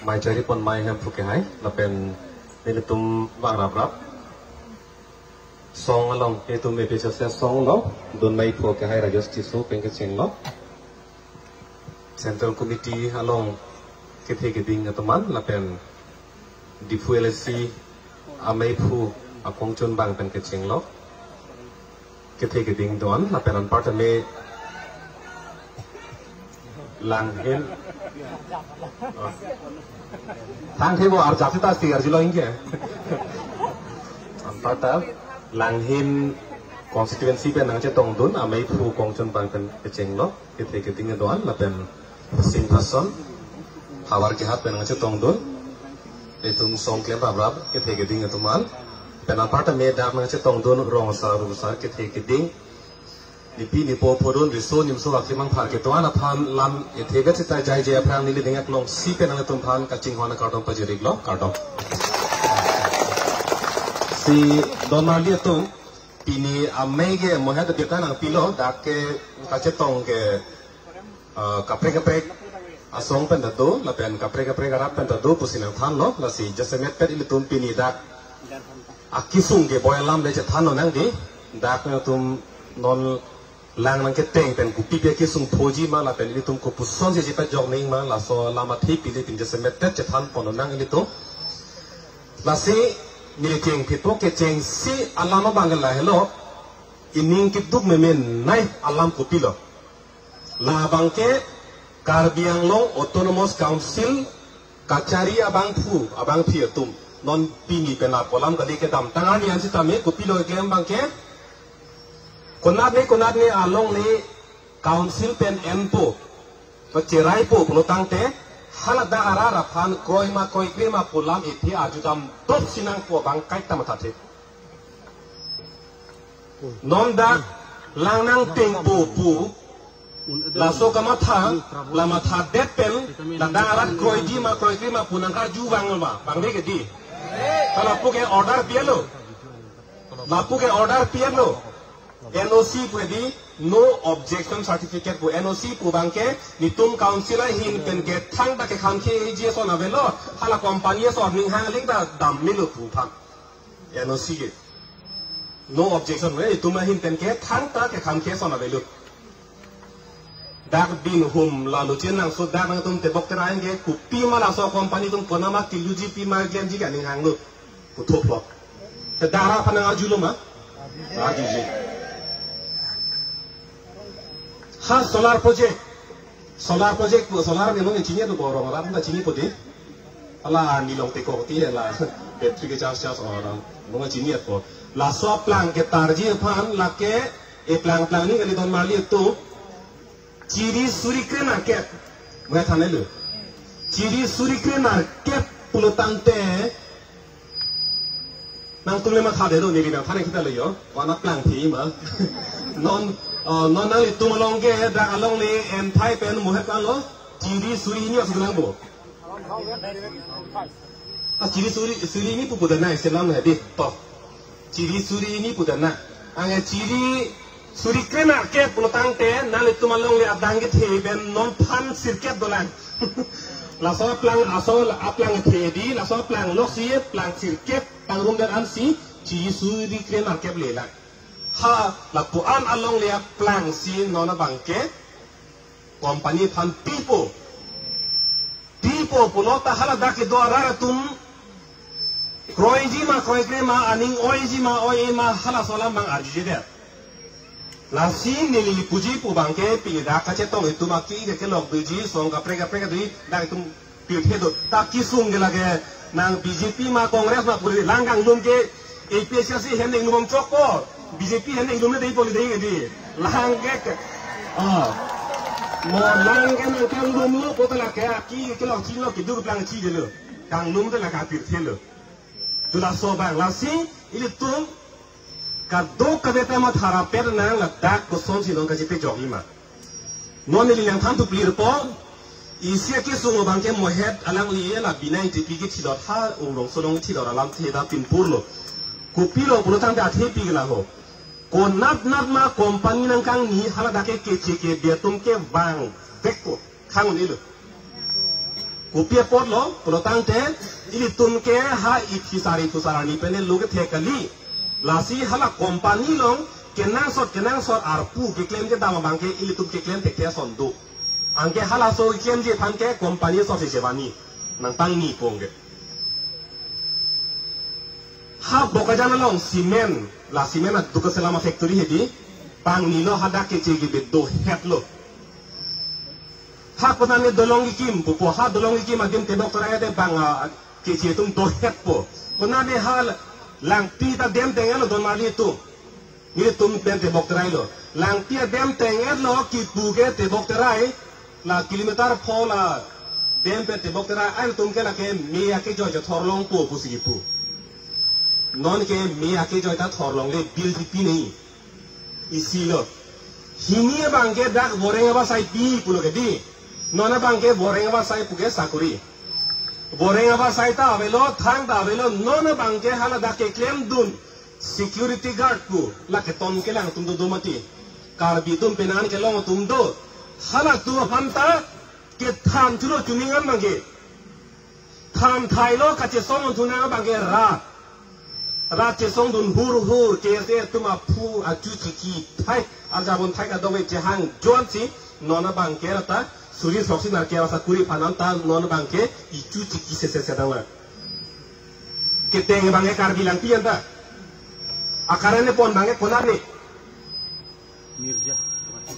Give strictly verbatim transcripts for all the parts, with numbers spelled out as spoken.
Mai chari pon mai hem phu kehai, lapen nelitum vang rap rap. Song along, itum A P H L C asong along, dun mai phu kehai Rajesh Tisso pen kechenglo. Central Committee along kethe keding atum an, lapen Diphu L A C amei phu akongchun bang pen kechenglo. Kethe keding do-an, lapen anparta me langhin. Oh. Thang thebo arjap sita si arjulo ingke. Anparta langhin constituency pen nangchetongdun, amei phu kongchun bang pen kechenglo. Kethe keding do-an, lapen sing person. Havar kehat pen nangchetongdun. Itum song klem rap rap, kethe keding atum an. Pen anparta me dak nangchetongdun, rong asar, rong asar, kethe keding. Nipi nipo phodun, riso nimso akimang phar ketuan aphan lam ethe vet sita jai jai aphrang neli dengak longsi pen nangtum aphan kachinghon akardom pajir-iklo, kardom. Si don marli atum, pini amei ke mohet abirta nangpilo, dak ke kachetong ke, eh, kaprek kaprek asong pen ta do, lapen kaprek kaprek arat pen ta do, pusi nangthanlo, lasi jasemet pet ilitum pini dak akisung keboi alam le chethan lonang dei, dak nangtum non lang nangketeng pen kopi pi akisung phoji ma, lapen ilitum kopuson si chepajok nang ma, laso alam athe pili pin jasemet pet chethan pon lonang ilitum. Lasi neli kecheng phitpo, kechengsi alam abang ke lahelo, ining keduk memenei alam kopilo. Labang ke Karbi Anglong Autonomous Council kachari abangphu, abangpi atum. Non pini penap alam kali kedamtang arni an sitame kopilo keklem abang ke, konat ne konat ne along ne council pen enpo, to cheraipo pulotangte, haladak arat aphan kroi ma kroikre ma pu alam ethe arjudam dopsi nangpo abang kaita mathathe. Non dak lang nangtengpo pu, laso kamatha, la mathadet pen, ladak arat kroiji ma kroikre ma pu nangkarju vanglo ma, vangve ke dei. Ta lapu ke order pi-etlo. Lapu ke order pi-etlo. N O C pu dei, no objection certificate pu, N O C pu abang ke, nitum council ahin pen ke thangta kekhang keji ason avelo, hala company ason ning hang ling ta dam melo pu aphan. N O C ke. No objection, eh, itum ahin pen ke thangta kekhang ke ason avelo. Dak bin hum lalu chin nangso dak nangtum tebok terai ke kopi ma laso company atum konat ma kiluji pi ma klemji ke aning hanglo. Puthuplo. Te dak arat aphan nang arjulo ma? Arjuji. Ha solar project. Solar project pu, solar memang chini atu borong alam ta chinipo dei. Hala nilong teko ti hala battery ke charge charge orang. Memang chini atu. Laso aplang ketarji aphan lake eplang plang ni kali don marli atum. Chiri suri krenerkep. Mo thanlo. Chiri suri krenerkep pulotangte nangtum le matha detlo, neli nangthan kita lo yo. Wana plang thi ma. Non, eh, non nanglitum along ke dak along le enthai pen mohet kan lo. Chiri suri hini asu lang bo. Ah, chiri suri, suri hini pupu dan nai selam hadi. To. Chiri suri hini pu dan na. Anke chiri suri krenerkep pulotangte nanglitum along le adang kethe pen non phan sirkep dolang. Laso aplang, aso aplang kethe dei, laso aplang loksi aplang sirkep pangrum dan ansi chiri suri krenerkep lelang. Ha lapu-an along le aplang si non abang ke company aphan pipo. Pipo pulo ta haladak kedo arat atum kroiji ma kroikre ma, aning oiji ma oi ma, halaso alam abang arjujedet. Lasi neli puji pu abang ke pini dak kachetong itum aki ke kelok doji, song kaprek kaprek dei, dak itum pirthe do. Ta kisung ke lake nang B J P ma Congress ma puli lang kanglum ke A P H L C hem inglum chokpo, B J P hem inglum dei poli dei dei. Lang ke ke. Oh. Mo lang ke nang kanglumlo pu ta lake aki kelok chilo keduk plang chijelo. Kanglum ta lake pirthelo. Tu laso abang lasi ilitum kadokave ta matha rapet nang ladak kosonsi non kachepajokji ma. Non neli nangthan thuplirpo, isi akisung abang ke mohet alangli la binai T P kethilot ha Umrongso along thilot alamthe ta pinpurlo. Kopilo pulotangte athepi ke laho. Konat nat ma company nangkangni haladak ke keche kebe atum ke vangvekpo. Khang un-elo. Kopi apotlo, pulotangte, ilitum ke ha iphisar ipusar arni pen le lo kethe kali. Lasi hala company along, kenangsot, kenangsot arpu, keklem kedam abang ke, ilitum keklem thekthe ason do. Anke halaso keklemji aphan ke, company aso si chevani. Nangpangni pong ke. Ha Bokajan along cement, la cement aduk keselam a-factory hedi, pangnilo hadak keche kebe dohetlo. Ha konane Dolong Kikim pupo, ha Dolong Kikim adim tebok terai ate bang, ah, keche atum dohetpo. Konane ha Langpi ta dem teng-etlo don marli atum. Nelitum pen tebok terailo. Langpi adem teng-etlo kipu ke tebok terai. La kilometer pho la dem pen tebok terai. Ilitum ke lake me akejoi chethor longpo pusi kipu. Non ke me akejoi ta thor longle, bill si pi nangji. Isilo. Hini abang ke dak boreng ava sai pi pulo ke di. Non abang ke boreng ava sai pu ke sakori. Boreng ava sai ta avelo, thang ta avelo, non abang ke hala dak keklemdun security guard pu, lake ton kelang atum dodo mati. Karbi atum penan kelong atum do. Halatum aphan ta kethan chulo chuning an abang ke. Than thailo kachesong atum nang abang ke rat. Rat chesongdun hur hur, K S A atum aphu achu chiki thai, arjabon thai kadokave chehang jonsi, non abang ke rata, suri soksi nar ke rasa kuri phanan ta, non abang ke ichu chiki se se se dang la. Keteng abang ke Karbi Langpi anta. Akaren ne pon abang ke konane. Mirja.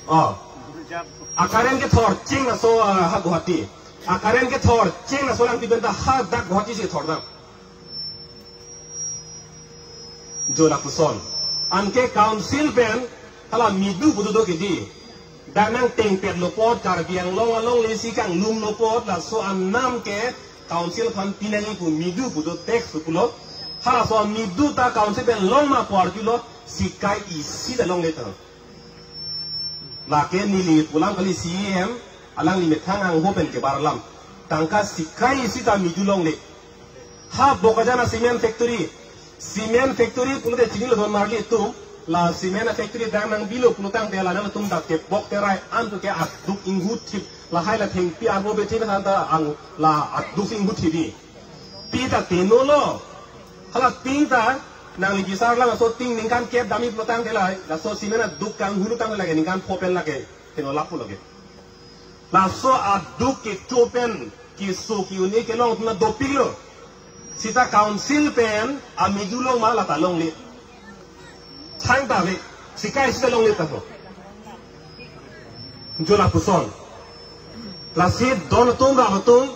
Oh. Mirja. Akaren kethor cheng laso, ah, ha Guwahati. Akaren kethor cheng laso Langpi pen ta hadak Guwahati si thor dam. Jo lapuson. Anke council pen hala midu pu dodo ke di. Dak nangtengpetlo apot Karbi Anglong alongle si kanglumlo apot laso anam ke council aphan pi nangji pu midu pu do tek su pulo. Halaso midu ta council pen long ma apor chulo, sikai isi ta longle ta. Lake neli pu alam kali, C E M alangli methang angho pen kebar alam. Tangka sikai isi ta midu longle. Ha Bokajan a-cement factory. Cement factory pulote chinilo don marli atum. La cement a-factory dak nangbilo pulotangte la nangtum dak tebok terai an tu ke aduk inghu thip. Lahai la thengpi arvo bethip han ta ang la aduk inghu thip di. Pi ta tenolo. Hala tin ta nangli bisar lang laso tin ningkan kep damji pulotangte la, laso cement aduk kanghu pulotangte lake ningkan pho pen lake teno lapu lake. Laso aduk kecho pen keso ke-un-e kelong atum ta dopiklo. Seta council pen amidu long ma la ta longle. Thang ta ave, sikai isi ta longle ta ho. Jo lapuson. Lasi don atum ram atum.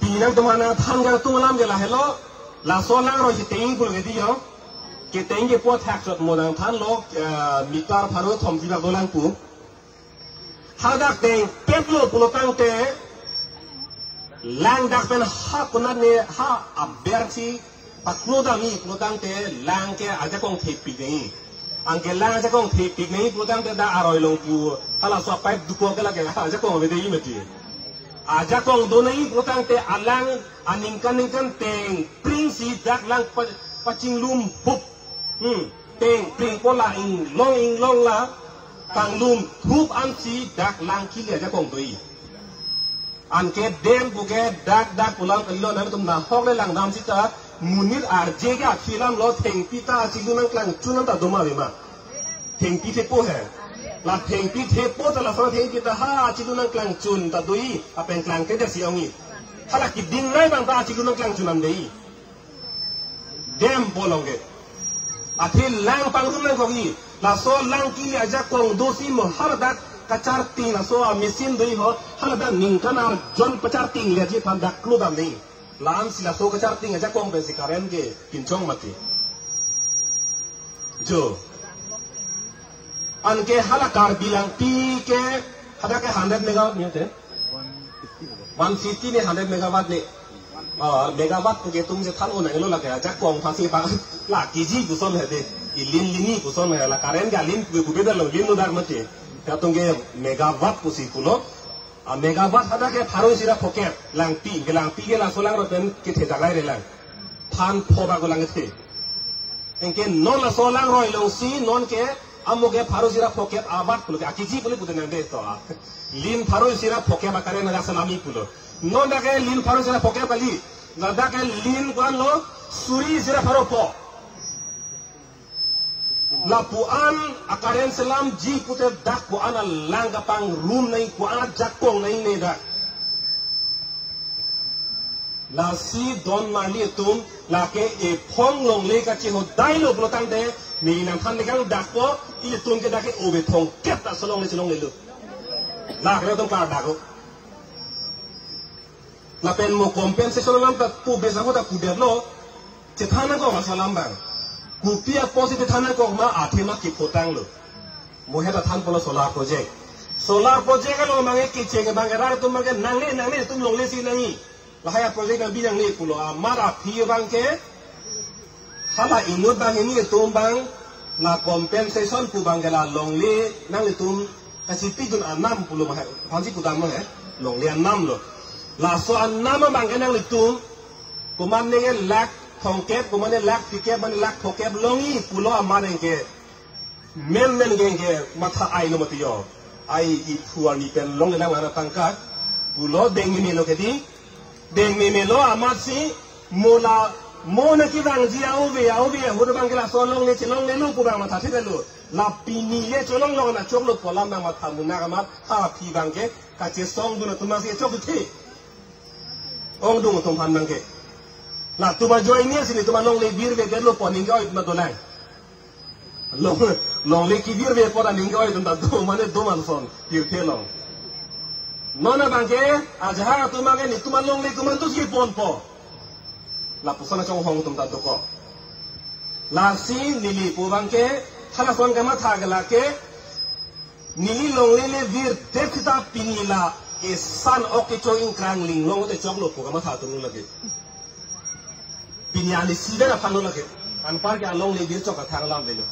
Pi nangtum aphan nangthan kangtung alam ke lahelo. Laso langroi si teng pulo ke di ho. Keteng ke po thak sot mo nangthanlo, eh, meter pharo thom sibak dolang pu. Hadak tengpetlo pulotangte, lang dak pen ha konat ne ha aber si paklo damji pulotangte lang ke ajakong thepik nangji. Anke lang ajakong thepik nangji pulotangte dak aroi along pu halaso a-pipe duko ke lake ajakong avedetji mati. Ajakong do nangji pulotangte alang aningkan ningkan tengpring si dak lang pa-, pachinglum hup. Hmm. Tengpring po la inglong inglong la kanglum thup ansi dak lang kili ajakong doji. Anke dem pu ke dak dak pu alam kalilo, nangtum nahok le langdam seta monit arje ke aphi alamlo, thengpi ta achilu nangklangchun an ta do ma ave ma. Thengpi thepo he. La thengpi thepo ta lason thengpi ta ha achilu nangklangchun ta doji, apeng klang ke desi ongji. Hala keding nai abang ta achilu nangklangchun an deji. Dem bolong ke. Athe lang pangrum nangkokji. Laso lang kili ajakong dosi mo haladak kacharting laso a-machine doji ho. Haladak ningkan arjon pacharting leji aphan dak klo dam nangji. La-an si laso kacharting ajakong pensi current ke pinchong mati. Jo. Anke hala Karbi Langpi ke hadak ke hundred megawatt ni te. One fifty ne hundred megawatt ne. Ah, megawatt ke tum je than onang lo lake ajakong pasi pa la kiji puson hedi. Ilin lini puson he la current ke alin pu pu beda lo lin lo dak mati. Ya tum ke megawatt pusi pulo. Ah, megawatt hadak ke pharo isi ra pocket Langpi, ke Langpi ke laso langroi pen kethe jagai re lang. Than pho ba ko lang kethe. Anke non laso langroi alongsi non ke Amo ke pharo isi ra phokep abat pulo ke, akiji pulo pute nang de to. Lin pharo isi ra phokep akaren na selami pulo. Non dak ke lin pharo isi ra phokep kali. Ladak ke lin ko-an lo, suri isi ra pharo pho. Lapu-an akaren selamji pute dak ko-an alang kapangrum nai, ko-an ajakong nai ne dak. Lasi don marli atum, lake ephong longle kachehodai lo pulo tangte, ne nangthan lekang dakpo, ilitum ke dak ke ove thongkep ta cholongle cholongle lo. Lake atum kardaklo. Lapen mo compensation alam ta pu besa ko ta pudetlo. Chethan nangkok ma alam abang. Kopi apotsi chethan nangkok ma, athema kipotanglo. Mo heta than pulo solar project. Solar project along abang ke kecheng abang ke rat atum abang ke nangne nangne atum longle si nangji. Lahai a project nangbi nangne pulo amat aphi abang ke. Hala inut abang ke nelitum abang la compensation pu abang ke la longle nanglitum kachipidun anam pulo ma he. Aphansi pudamlo he. Longle anam lo. Laso anam abang ke nanglitum komatne ke lakh thongkep, komatne lakh phlikep, mane lakh phokep longji pulo amat abang ke. Men men ke ke matha ai lo mati yo. Ai iphu arni pen longle lang ana tangka. Pulo dengmemelo ke di. Dengmemelo amatsi mo la mo na kevangji a-ove a-ove ahut abang ke laso longle chelonglelo pu abang matha theklo. La pini le cholonglong na choklo pu alam abang matha munak amat ha aphi abang ke kachesongdun atum si chok the. Ongdung atum aphan abang ke. Latum ajoine si nelitum alongle birve detlo pu aning ke-oi atum ta dolang. Long, longle kebirve apot aning ke-oi atum ta do, mane do manson, pirthe along. Non abang ke, ajahak atum abang ke, nelitum alongle komantusi ponpo. Lapuson achonghong atum ta dokok. Lasi neli pu abang ke, halason kamatha ke lake, neli longle le virdet seta pini la, esan ok kecho ingkrang linglong te choklo pu kamatha atum lake. Pini ani sida na phano lake. Anpar ke alongle virchok athang alam avelo.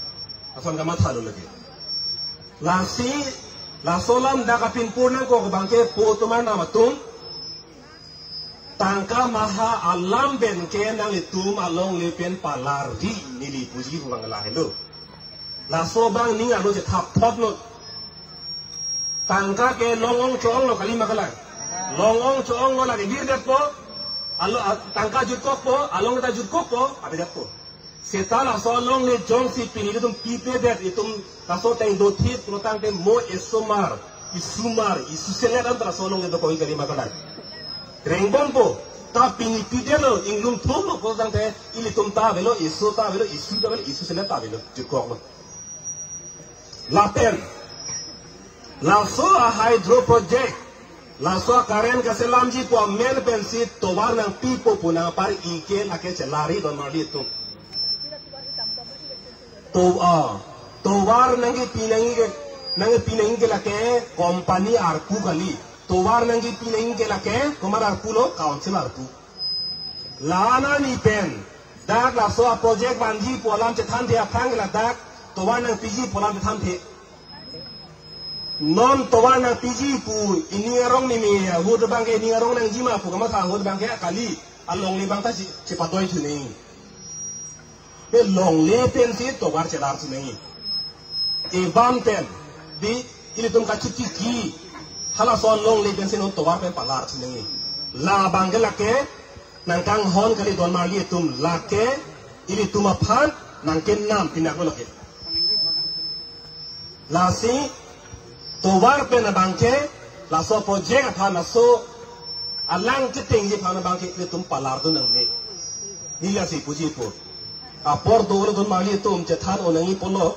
Ason kamatha lo lake. Lasi, laso alam dak apin pur nangkok abang ke po atum arnam atum. Tangka maha alam pen ke nanglitum alongle pen palarji neli puji pu abang lahelo. Laso abang ning arlo chethap thotlo. Tangka ke long-ong cho-ong lo kali ma kalang. Long-ong cho-ong lo lake virdetpo. Alo, a, tangka jutkokpo, alongle ta jutkokpo, avedetpo. Seta laso alongle jongsi pini ilitum pipedet, itum laso ateng dothip, pulo tangte mo esomar, isumar, isuselet anta laso alongle dokok kali ma kalang. Rengbompo, ta pini pidetlo, inglum thumlo pulo tangte, ilitum ta avelo, isu ta avelo, isu ta avelo, isuselet ta avelo, jutkoklo. Lapen, laso a-hydro project, laso a-current kaselamji pu amen pensi tovar nangpipo pu nangpar-i ke lake chelari don marli atum. To, ah, tovar nangkepi nangji ke, nangkepi nangji ke lake company arpu kali. Tovar nangkepi nangji ke lake, komat arpu lo, council arpu. La-an arni pen, dak laso a-project vanji pu alam chethanthe aphrang ke ladak, tovar nangpiji pu alam chethanthe. Non tovar nangpiji pu ining arong meme ahut abang ke ining arong nangji ma pu kamatha ahut abang ke kali, alongle abang ta che, chepatoi thu nangji. Pe longle pensi tovar chelar thu nangji. Ebam pen, di, ilitum kachitiki, halason longle pensi non tovar pen palar thu nangji. Labang ke lake, nangkanghon kali don marli atum lake, ilitum aphan, nangkenam pinak lo lake. Lasi, tovar pen abang ke, laso project aphan laso, alang ketengji aphan abang ke ilitum palar dun nangne. Neli lasi puji pu. Apor dolo don marli atum chethan-o nangji pulo.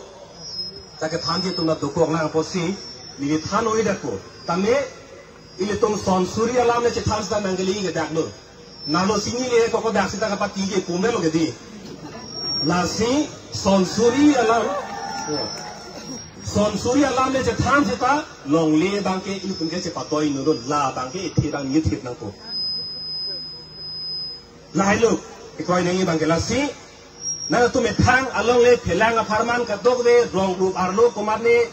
Ta kethanji atum ta dokok lang apotsi. Neli than-o-i dakpo. Tame ilitum sonsuri alam le chethan seta nangkele ke daklo. Nalo sini le koko dak seta kapatiji pu melo ke di. Lasi sonsuri alam. Sonsuri alam le chethan seta longle abang ke ilitum ke chepatoi nolo labang ke ithi abang nithip nangpo. Lahai lo, ikoi nangji abang ke lasi, nangtum methang alongle phelang apharman kadokave rong rup arlo komatne,